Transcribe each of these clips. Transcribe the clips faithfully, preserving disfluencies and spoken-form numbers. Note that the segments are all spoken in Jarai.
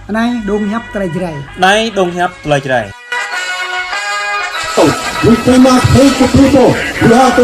Anai dong hiăp tơlơi Jrai. Anai dong hiăp tơlơi Jrai. We cannot hate the people. We have to.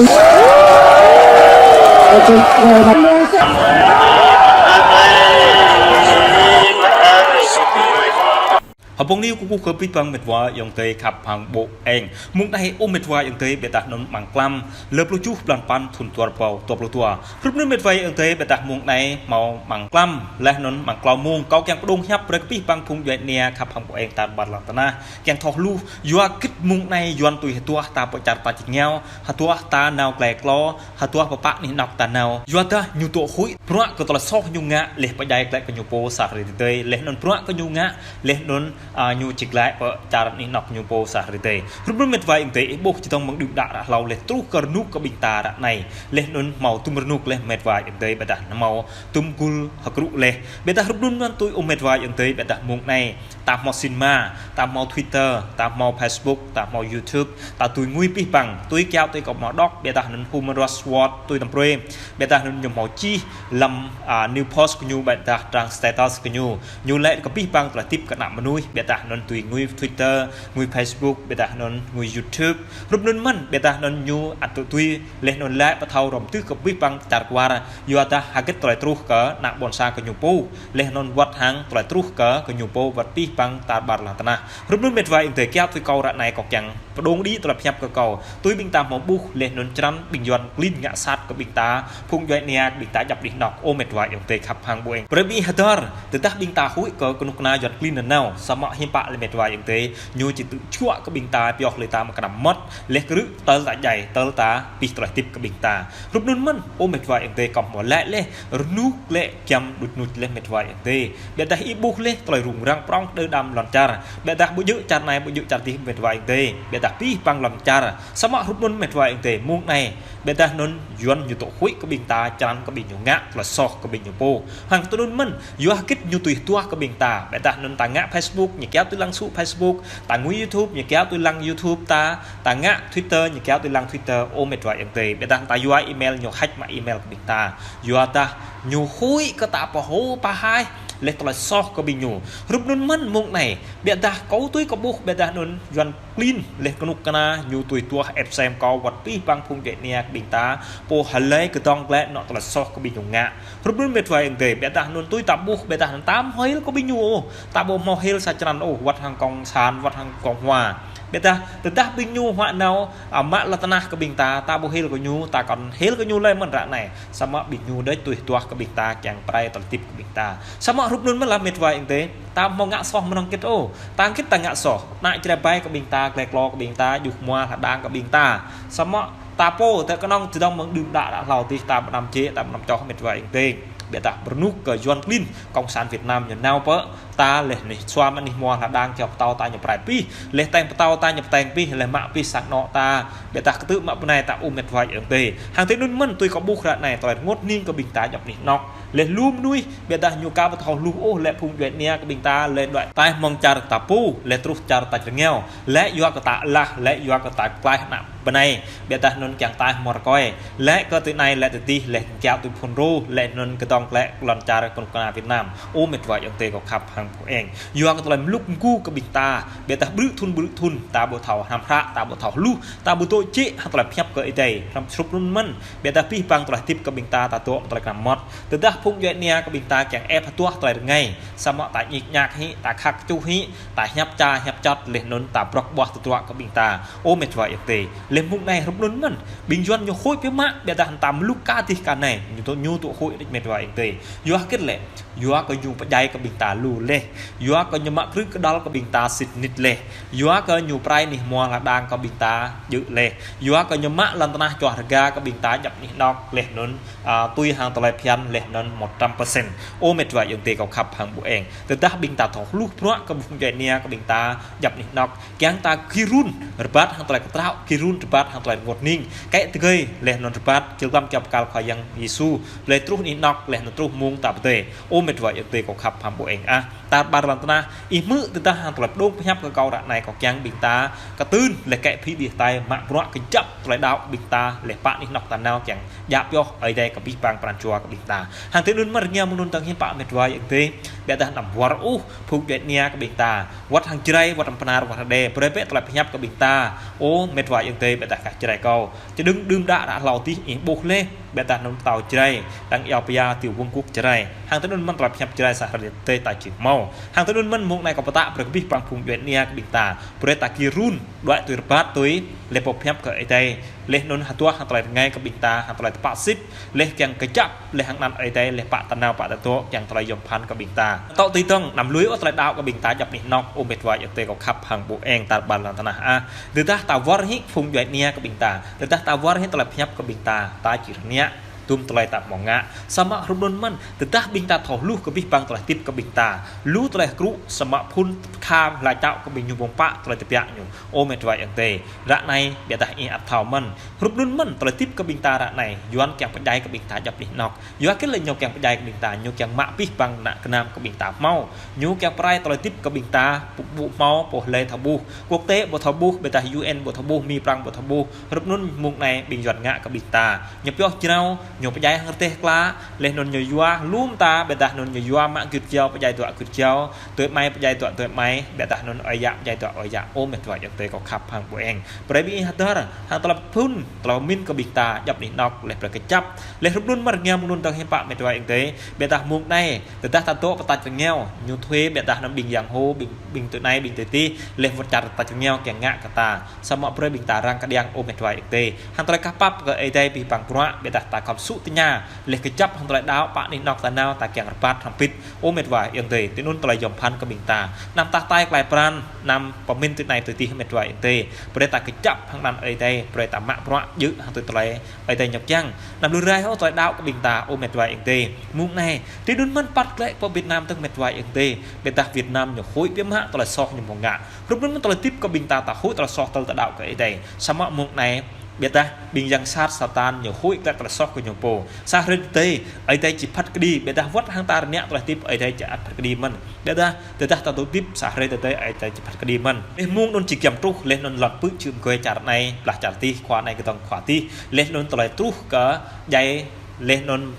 Hơbông ni kơkuh kơ abih bang met wa ayŏng adơi khăp hăng ƀô̆ eng. Mông anai ơ met wa ayŏng adơi, ƀiădah anŭn amăng klăm lơ pluh tơjuh blan păn thun dua rơbâo dua pluh dua. Rup anŭn met wa ayŏng adơi, ƀiădah mông anai hmâo amăng klăm laih anŭn amăng klâo mông, kâo kiăng pơdŏng hiăp brơi kơ abih bang phung djuai ania khăp hăng ƀô̆ eng tar ƀar lŏn tơnah kiăng thâo hluh, yua hơgĕt mông anai Yuan tui hơduah ta pơ čar ta jơngiao, hơduah ta nao glai klô, hơduah pơpă anih anŏk ta nao. Yua dah ñu dŏ huĭ bruă kơ tơlơi soh ñu ngă, laih pơdjai glaĭ kơ ñu pô sa hrơi tơdơi, laih anŭn bruă kơ ñu ngă, laih anŭn, a, ñu či glaĭ pơ čar anih anŏk ñu pô sa hrơi tơdơi. Rup anŭn met wa ayŏng adơi, ih ƀuh čơdơ̆ng mơ̆ng đưm đă ră hlâo laih truh kơ rơnuk kơ ƀing ta ră anai. Laih anŭn hmâo tum rơnuk laih met wa ayŏng adơi, ƀiădah hmâo tum gul hơkrŭ laih. Ƀiădah rup anŭn mơ̆n tui ơ met wa ayŏng adơi, ƀiădah mông anai ta hmâo sinma, ta hmâo Twitter, ta hmâo Facebook, ta hmâo YouTube, ta tui ngui abih bang, tui kiaŏ tui kâo hmâo đŏk, ƀiădah anŭn Human Rights Watch tui tăm brơi, ƀiădah anŭn ñu hmâo čih lăm, a, new post kơ ñu, ƀiădah trang status kơ ñu. Ñu laĭ kơ abih bang tơlơi hơdip kơ ană mơnuih, ƀiădah anŭn tui ngui Twitter, ngui Facebook, ƀiădah anŭn ngui YouTube. Rup anŭn mơ̆n, ƀiădah anŭn ñu ăt tui, laih anŭn laĭ pơthâo hrŏm tưh kơ abih bang čar kwar, yua dah hơgĕt tơlơi truh kơ ană ƀôn sang kơ ñu pô, laih anŭn wơ̆t hăng tơlơi truh kơ, kơ ñu pô wơ̆t abih bang tar ƀar lŏn tơnah. Rup anŭn met wa ayŏng adơi, kiaŏ tui kâo ră anai kâo kiăng pơdŏng đĭ tơlơi pơhiăp kơ kâo. Tui ƀing ta hmâo ƀuh laih anŭn črăn ƀing Yuan klin ngă sat kơ ƀing ta, phung djuai ania kơ ƀing ta djŏp anih anŏk, ơ met wa ayŏng adơi khăp hăng ƀô̆ eng. Brơi ƀing hơdơr, tơdah ƀing ta huĭ kơ kơnuk kơna Yuan klin nanao, samơ̆ hiư̆m pă lĕ met wa ayŏng adơi, ñu či tŭ juă kơ ƀing ta pioh lĕ ta mă kơnăm mơmŏt, laih krư̆ tơl ta djai, tơl ta pĭ tơlơi hơdip kơ ƀing ta. Rup anŭn mơ̆n, ơ met wa ayŏng adơi, kâo hmâo laĭ laih, rơnuk lĕ giăm đŭt nŭt laih met wa ayŏng adơi. Ƀiădah ih ƀuh laih tơlơi rŭng răng prŏng đơ đam lŏn čar. Ƀiădah ƀu djơ̆ čar anai, ƀu djơ̆ čar adih met wa ayŏng adơi. Ƀiădah abih bang lŏn čar. Samơ̆ rup anŭn met wa ayŏng adơi, mông anai, ƀiădah anŭn Yuan ñu dŏ huĭ kơ ƀing ta, črăn kơ ƀing ñu ngă, tơlơi soh kơ ƀing ñu pô. Hăng tui anŭn mơ̆n, yua hơgĕt ñu tui hơduah kơ ƀing ta. Ƀiădah anŭn ta ngă Facebook, ñu kiaŏ tui lăng sŭ Facebook, ta ngui YouTube, ñu kiaŏ tui lăng YouTube ta, ta ngă Twitter, ñu kiaŏ tui lăng Twitter, ơ met wa ayŏng adơi. Ƀiădah ta yua email, ñu hack mă email kơ ƀing ta. Yua dah ñu huĭ kơ ta pơhô pơhaih laih tơlơi soh kơ ƀing ñu. Rup anŭn mơ̆n mông anai, ƀiădah kâo tui kâo ƀuh, ƀiădah anŭn Yuan klin laih kơnuk kơna ñu tui hơduah ĕp sem kâo wơ̆t abih bang phung djuai ania kơ ƀing ta, pô hlơi kơdŏng glaĭ anŏ tơlơi soh kơ ƀing ñu ngă. Rup anŭn met wa ayŏng adơi, ƀiădah anŭn tui ta ƀuh, ƀiădah anŭn ta hmâo hil kơ ƀing ñu ôh, ta ƀu hmâo hil sa črăn ôh, wơ̆t hăng cộng sản, wơ̆t hăng cộng hòa. Ƀiădah tơdah ƀing ñu huă nao, a, mă lŏn tơnah kơ ƀing ta, ta ƀu hil kơ ñu, ta kŏn hil kơ ñu lơi mơ̆n ră anai. Samơ̆ ƀing ñu đôč tui hơduah kơ ƀing ta, kiăng pơrai tơlơi hơdip kơ ƀing ta. Samơ̆ rup anŭn mơ̆n lah met wa ayŏng adơi, ta hmâo ngă soh mơnơ̆ng hơgĕt ôh. Ta hơgĕt ta ngă soh, ană Jrai ƀai kơ ƀing ta, glai klô kơ ƀing ta, djuh hmua hơđang kơ ƀing ta. Samơ̆ ta pô, tơ kơnơ̆ng čơdơ̆ng mơ̆ng đưm đă ră hlâo adih ta mơnăm jĕ, ta mơnăm čoh met wa ayŏng adơi. Ƀiădah rơnuk kơ Yuan klin, cộng sản Việt Nam ñu nao pơ ta laih anai sua mă anih hmua hơđang, kiaŏ pơtâo ta ñu pơrai pĭ, laih teng pơtâo ta ñu pơteng pĭ, laih mă pĭ sang anŏ ta, ƀiădah kơtư̆ mă bơnai ta ơ met wa ayŏng adơi. Hăng tui anŭn mơ̆n tui kâo ƀuh ră anai tơlơi rơngot hning kơ ƀing ta djŏp anih anŏk. Laih lu mơnuih, ƀiădah ñu ka ƀu thâo hluh ôh, laih phung djuai ania kơ ƀing ta, laih đuaĭ ataih mơ̆ng čar ta pô, laih truh čar ta jơngiao. Laih yua kơ ta alah, laih yua kơ ta klaih ană bơnai, ƀiădah anŭn kiăng ataih mơ̆ng rơkơi. Laih kơ tui anai, laih tui adih, laih kiaŏ tui phun rô, laih anŭn kơdŏng glaĭ lŏn čar kơnuk kơna Việt Nam. Ơ met wa ayŏng adơi kâo khăp hăng ƀô̆ eng. Yua kơ tơlơi mlŭk mgu kơ ƀing ta, ƀiădah brư̆ thun brư̆ thun, ta ƀu thâo hrăm hră, ta ƀu thâo hluh, ta ƀu dŏ jĕ hăng tơlơi pơhiăp kơ Ơi Adai. Hrăm srup anŭn mơ̆n, ƀiădah abih bang tơlơi hơdip kơ ƀing ta, ta dŏ tơlơi kơnăm mơmŏt. Tơdah phung djuai ania kơ ƀing ta kiăng ĕp hơduah tơlơi rơngai, samơ̆ ta ñik ñak hĭ, ta khăk čuh hĭ, ta hiăp ča, hiăp čŏt, laih anŭn ta brŏk ƀuah tơdruă kơ ƀing ta. Ơ met wa ayŏng adơi. Laih mông anai rup anŭn mơ̆n. Ƀing Yuan ñu huĭ biă mă, ƀiădah ta mlŭk kơ adih kơ anai. Ñu dŏ, ñu dŏ huĭ đôč met wa ayŏng adơi. Yua hơgĕt lĕ. Yua kơ ñu pơdjai kơ ƀing ta lu laih. Yua kơ ñu mă krư̆ kơdăl kơ ƀing ta sĭt nik laih. Yua kơ ñu pơrai anih hmua hơđang kơ ƀing ta djơ̆ laih. Yua kơ ñu mă lŏn tơnah čuah rơga kơ ƀing ta djŏp anih anŏk laih anŭn, a, tui hăng tơlơi phiăn laih anŭn một trăm phần trăm. Ơ met wa ayŏng adơi kâo khăp hăng ƀô̆ eng. Tơdah ƀing ta thâo hluh bruă kơ phung djuai ania kơ ƀing ta djŏp anih anŏk. Kiăng ta gir run rơbat hăng tơlơi kơtraŏ, gir run rơbat hăng tơlơi rơngot hning. Kĕ tơgơi laih anŭn rơbat, gir glăm kiăng pơkăl Khua Yang Yêsu. Laih truh anih anŏk, laih anŭn truh mông ta pơdơi. Ơ met wa ayŏng adơi kâo khăp hăng ƀô̆ eng ah. Tar ƀar lŏn tơnah, ih hmư̆ tơdah hăng tơlơi pơdŏng pơhiăp kơ kâo ră anai kâo kiăng ƀing ta kơtưn laih kĕ phi đih tai mă bruă kơjăp tơlơi đaŏ ƀing ta laih pă anih anŏk ta nao kiăng djă pioh Ơi Adai kơ abih bang pran jua kơ ƀing ta. Hăng tui anŭn mơ̆n rơngiao mơ̆ng anŭn tơ̆ng hiư̆m pă mĕt wa ayŏng adơi. Biă dah anăm wơr ôh phung djuai ania kơ ƀing ta. Wơ̆t hăng Jrai, wơ̆t hăng Bơnar, wơ̆t hăng Rơđê. Brơi bĕ tơlơi pơhiăp kơ ƀing ta. Ơ mĕt wa ayŏng adơi, biă dah kah Jrai kâo. Čơdơ̆ng đưm đă ră hlâo adih ih ƀuh laih. Biă dah anŭn pơtao Jrai. Đang iâu pơyua tiểu vương quốc Jrai. Hăng tui anŭn mơ̆n tơlơi pơhiăp Jrai sa hrơi tơdơi ta či hmâo. Hăng tui anŭn mơ̆n mông anai kâo pơtă brơi kơ abih bang phung djuai ania kơ ƀing ta. Brơi ta gir run, đuaĭ tui rơbat tui, laih pơhiăp kơ Ơi Adai. Laih anŭn hơduah hăng tơlơi rơngai kơ ƀing ta, hăng tơlơi tơpă sĭt, laih kiăng kơjăp, laih hăng anăn Ơi Adai, laih pă tơnao pă tơdŏ, kiăng tơlơi yom phăn kơ ƀing ta. Tŏ tui tơ̆ng, anăm lui ôh tơlơi đaŏ kơ ƀing ta djŏp anih anŏ, ơ mĕt wa ayŏng adơi kâo khăp hăng ƀu eng tar ƀar lŏn tơnah ah. Tơdah ta wơr hĭ phung djuai ania kơ ƀing ta, tơdah ta wơr hĭ tơlơi pơhiăp kơ ƀing ta, ta či rơngiă. Tum tơlơi ta hmâo ngă. Samơ̆ hrup anŭn mơ̆n, tơdah ƀing ta thâo hluh kơ abih bang tơlơi hơdip kơ ƀing ta. Lu tơlơi hơkrŭ, samơ̆ phŭn kham hla čao kơ ƀing ñu ƀơ̆ng pă tơlơi tơbiă ñu. Ơ mĕt wa ayŏng adơi. Ră anai, biă dah ih ăt thâo mơ̆n. Hrup anŭn mơ̆n, tơlơi hơdip kơ ƀing ta ră anai. Yuan kiăng pơdjai kơ ƀing ta djŏp anih anŏ. Yua kơ lĕ ñu kiăng pơdjai kơ ƀing ta. Ñu kiăng mă abih bang ană gơnam kơ ƀing ta hmâo. Ñu kiăng pơrai tơlơi hơdip kơ ƀing ta. Ƀu, ƀu hmâo, ƀu hlơi thâo ƀuh. Quốc tế ƀu thâo ƀuh, biă dah U N ƀu thâo ƀuh, Mi Prăng ƀu thâo ƀuh. Hrup anŭn mông anai ƀing Yuan ngă kơ ƀing ta. Ñu pioh jrao, ñu pơdjai hăng rơdêh klă, laih anŭn ñu yua lŏm ta, biă dah anŭn ñu yua mă gơyut jao, pơdjai dua gơyut jao, tui mai pơdjai dua tui mai, biă dah anŭn ơi yă pơdjai dua ơi yă, ơ mĕt wa ayŏng adơi kâo khăp hăng ƀu eng. Brơi ƀing ih hơdơr, hăng tơlơi phŭn, tơlơi pơmĭn kơ ƀing ta, djŏp anih anŏ, laih brơi kơjăp, laih hrup anŭn mơ̆n rơngiao mơ̆ng anŭn tơ̆ng hiư̆m pă mĕt wa ayŏng adơi, biă dah mông anai, tơdah ta dŏ pơtač rơngiao, ñu thuê biă dah anŭn ƀing yang hô, ƀing, ƀing tui anai, ƀing tui adih, laih wơ̆t čar pơtač rơngiao kiăng ngă kơ ta. Samơ̆ brơi ƀing ta răng kơđiăng ơ mĕt wa ayŏng adơi. Hăng tơlơi kah pap kơ Ơi Adai abih bang bruă, biă dah ta khŏm sŭ tơña. Laih kơjăp hăng tơlơi đaŏ pă anih anŏ ta nao ta kiăng rơbat hrŏm hơbĭt. Ơ mĕt wa ayŏng adơi, tui anŭn tơlơi yom phăn kơ ƀing ta. Anăm tah tai klai pran, anăm pơmĭn tui anai tui adih mĕt wa ayŏng adơi. Brơi ta kơjăp hăng anăn Ơi Adai, brơi ta mă bruă djơ̆ hăng tui tơlơi Ơi Adai ñu kiăng. Anăm lui rai ôh tơlơi đaŏ kơ ƀing ta, ơ mĕt wa ayŏng adơi. Mông anai, tui anŭn mơ̆n păt glaĭ pơ Việt Nam tơ̆ng mĕt wa ayŏng adơi. Biă dah Việt Nam ñu huĭ biă mă tơlơi soh ñu hmâo ngă. Hrup anŭn mơ̆n tơlơi hơdip kơ ƀing ta ta huĭ tơlơi soh tơl ta đaŏ kơ Ơi Adai. Samơ̆ mông anai, biă dah ƀing yang sat Satan ñu huĭ glaĭ tơlơi soh kơ ñu pô. Sa hrơi tơdơi, Ơi Adai či phat kơđi, biă dah wơ̆t hăng ta rơngiă tơlơi hơdip Ơi Adai či ăt phat kơđi mơ̆n. Biă dah, tơdah ta dŏ hơdip, sa hrơi tơdơi Ơi Adai či phat kơđi mơ̆n. Laih mông anŭn či giăm truh, laih anŭn lŏn pư̆ čư̆ mơgơi čar anai, blah čar adih, khua anai kơdŏng khua adih. Laih anŭn tơlơi truh kơ djai, laih anŭn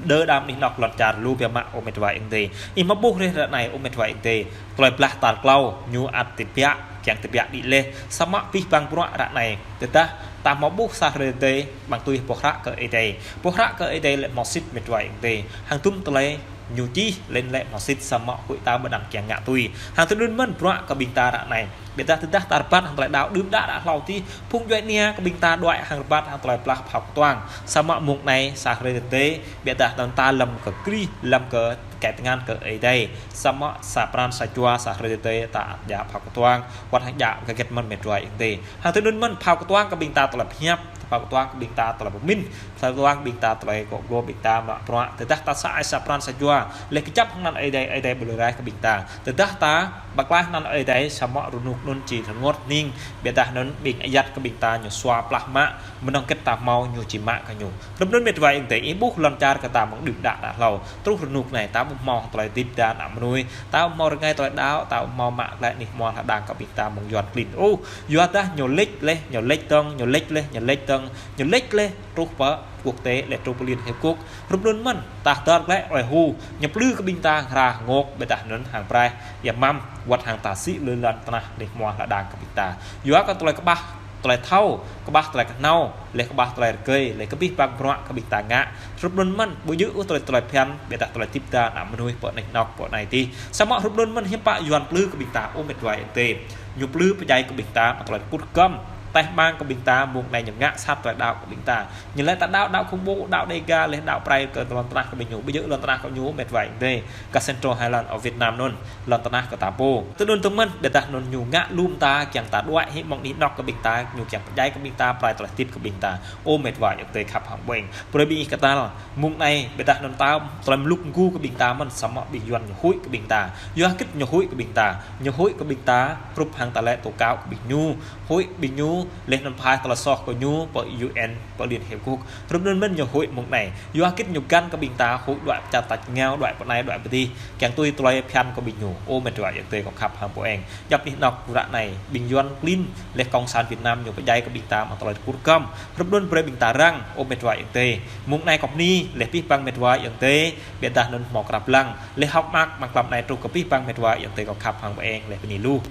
đơ đam anih anŏ lŏn čar lu biă mă ơ mĕt wa ayŏng adơi. Ih hmâo ƀuh laih ră anai ơ mĕt wa ayŏng adơi. Tơlơi blah tar klâo ñu ăt tơbiă, kiăng tơbiă đĭ laih. Samơ̆ abih bang bruă ră anai. Tơdah ta hmâo ƀuh sa hrơi tơdơi, ƀăng tui boh hră kơ Ơi Adai. Boh hră kơ Ơi Adai lĕ hmâo sĭt mĕt wa ayŏng adơi. Hăng tum tơlơi ñu čih lĕ lĕ hmâo sĭt samơ̆ huĭ ta ƀu djơ̆ kiăng ngă tui. Hăng tui anŭn mơ̆n bruă kơ ƀing ta ră anai. Biă dah tơdah ta rơbat hăng tơlơi đaŏ đưm đă đă hlâo adih, phung djuai ania kơ ƀing ta đuaĭ hăng rơbat hăng tơlơi blah phao kơtuang. Samơ̆ mông anai sa hrơi tơdơi, biă dah anŭn ta lăm kơ Krist, lăm kơ tơkai tơngan kơ Ơi Adai. Samơ̆ sa pran sa jua sa hrơi tơdơi ta ăt djă phao kơtuang, wơ̆t hăng djă hơget mơ̆n mĕt wa ayŏng adơi. Hăng tui anŭn mơ̆n phao kơtuang kơ ƀing ta tơlơi pơhiăp, phao kơtuang kơ ƀing ta tơlơi pơmĭn, phao kơtuang ƀing ta tơlơi kŏ glô ƀing ta mă bruă. Tơdah ta sa ai sa pran sa jua, laih kơjăp hăng anăn Ơi Adai, Ơi Adai ƀu lui rai kơ ƀing ta. Tơdah ta pơklaih anăn Ơi Adai samơ̆ rơnŭk anŭn či rơngot hning, biă dah anŭn ƀing ayăt kơ ƀing ta ñu sua plah mă, mơnơ̆ng hơget ta hmâo ñu či mă kơ ñu. Hrup anŭn mĕt wa ayŏng adơi, ih ƀuh lŏn čar kơ ta mơ̆ng đưm đă đă hlâo. Truh rơnŭk anai ta ƀu hmâo tơlơi hơdip đa ană mơnuih, ta ƀu hmâo rơngai tơlơi đaŏ, ta ƀu hmâo mă glaĭ anih hmua hơđang kơ ƀing ta mơ̆ng Yuan klin. Ôh, yua dah ñu lĕč laih, ñu lĕč tơ̆ng, ñu lĕč laih, ñu lĕč tơ̆ng, ñu lĕč laih, truh pơ quốc tế laih truh pơ Liên Hiệp Quốc. Hrup anŭn mơ̆n, ta hơdơr glaĭ ơi hu, ñu plư kơ ƀing ta hra ngŏk, biă dah anŭn hăng braih, ia măm, wơ̆t hăng ta sĭ lui lŏn tơnah anih hmua hơđang kơ ƀing ta. Yua kơ tơlơi kơƀah, tơlơi thâo, kơƀah tơlơi kơhnâo, laih kơƀah tơlơi rơgơi, laih kơ abih bang bruă kơ ƀing ta ngă. Hrup anŭn mơ̆n, ƀu djơ̆ ôh tơlơi tơlơi phiăn, biă dah tơlơi hơdip ta ană mơnuih pơ anih anŏ pơ anai adih. Samơ̆ hrup anŭn mơ̆n hiư̆m pă Yuan plư kơ ƀing ta ơ mĕt wa ayŏng adơi. Ñu plư pơdjai kơ ƀing ta, mă tơlơi kŭt kơm. Tơl ƀing kơ ƀing ta mông anai ñu ngă sat tơlơi đaŏ kơ ƀing ta. Ñu laĭ ta đaŏ, đaŏ khủng bố, đaŏ Đêga, laih đaŏ prai kơ lŏn tơnah kơ ƀing ñu. Ƀu djơ̆ lŏn tơnah kơ ñu mĕt wa ayŏng adơi. Kơ Central Highland of Việt Nam anŭn, lŏn tơnah kơ ta pô. Tui anŭn tơ̆ng mơ̆n, biă dah anŭn ñu ngă lŏm ta, kiăng ta đuaĭ hĭ mơ̆ng anih anŏ kơ ƀing ta, ñu kiăng pơdjai kơ ƀing ta, pơrai tơlơi hơdip kơ ƀing ta. Ơ mĕt wa ayŏng adơi khăp hăng ƀu eng. Brơi ƀing ih kơtăl, mông anai, biă dah anŭn ta, tơlơi mlŭk mgu kơ ƀing ta mơ̆n, samơ̆ ƀing Yuan ñu huĭ kơ ƀing ta. Yua hơget ñu huĭ kơ ƀing ta. Ñu huĭ kơ ƀing ta, hrup hăng tơlơi tố cáo kơ ƀing ñu. Huĭ ƀing ñu, Laih anŭn pơhaih tơlơi soh kơ ñu pơ U N, pơ Liên Hiệp Quốc. Hrup anŭn mơ̆n ñu huĭ mơ̆ng anai. Yua hơget ñu găn kơ ƀing ta huĭ đuaĭ pơčah tač rơngiao, đuaĭ pơ anai, đuaĭ pơ adih. Kiăng tui tơlơi phiăn kơ ƀing ñu. Ơ mĕt wa ayŏng adơi kâo khăp hăng pô eng. Djŏp anih anŏ ră anai, ƀing Yuan klin, laih Cộng sản Việt Nam ñu pơdjai kơ ƀing ta mă tơlơi kur kăm. Hrup anŭn brơi ƀing ta răng, ơ mĕt wa ayŏng adơi. Mơ̆ng anai kâo bơni, laih abih bang mĕt wa ayŏng adơi. Biă dah anŭn hmâo krăp lăng. Laih hŏk mơak, mơ̆ng klăm anai truh kơ abih bang mĕt wa ayŏng adơi kâo khăp hăng pô eng, laih bơni lu.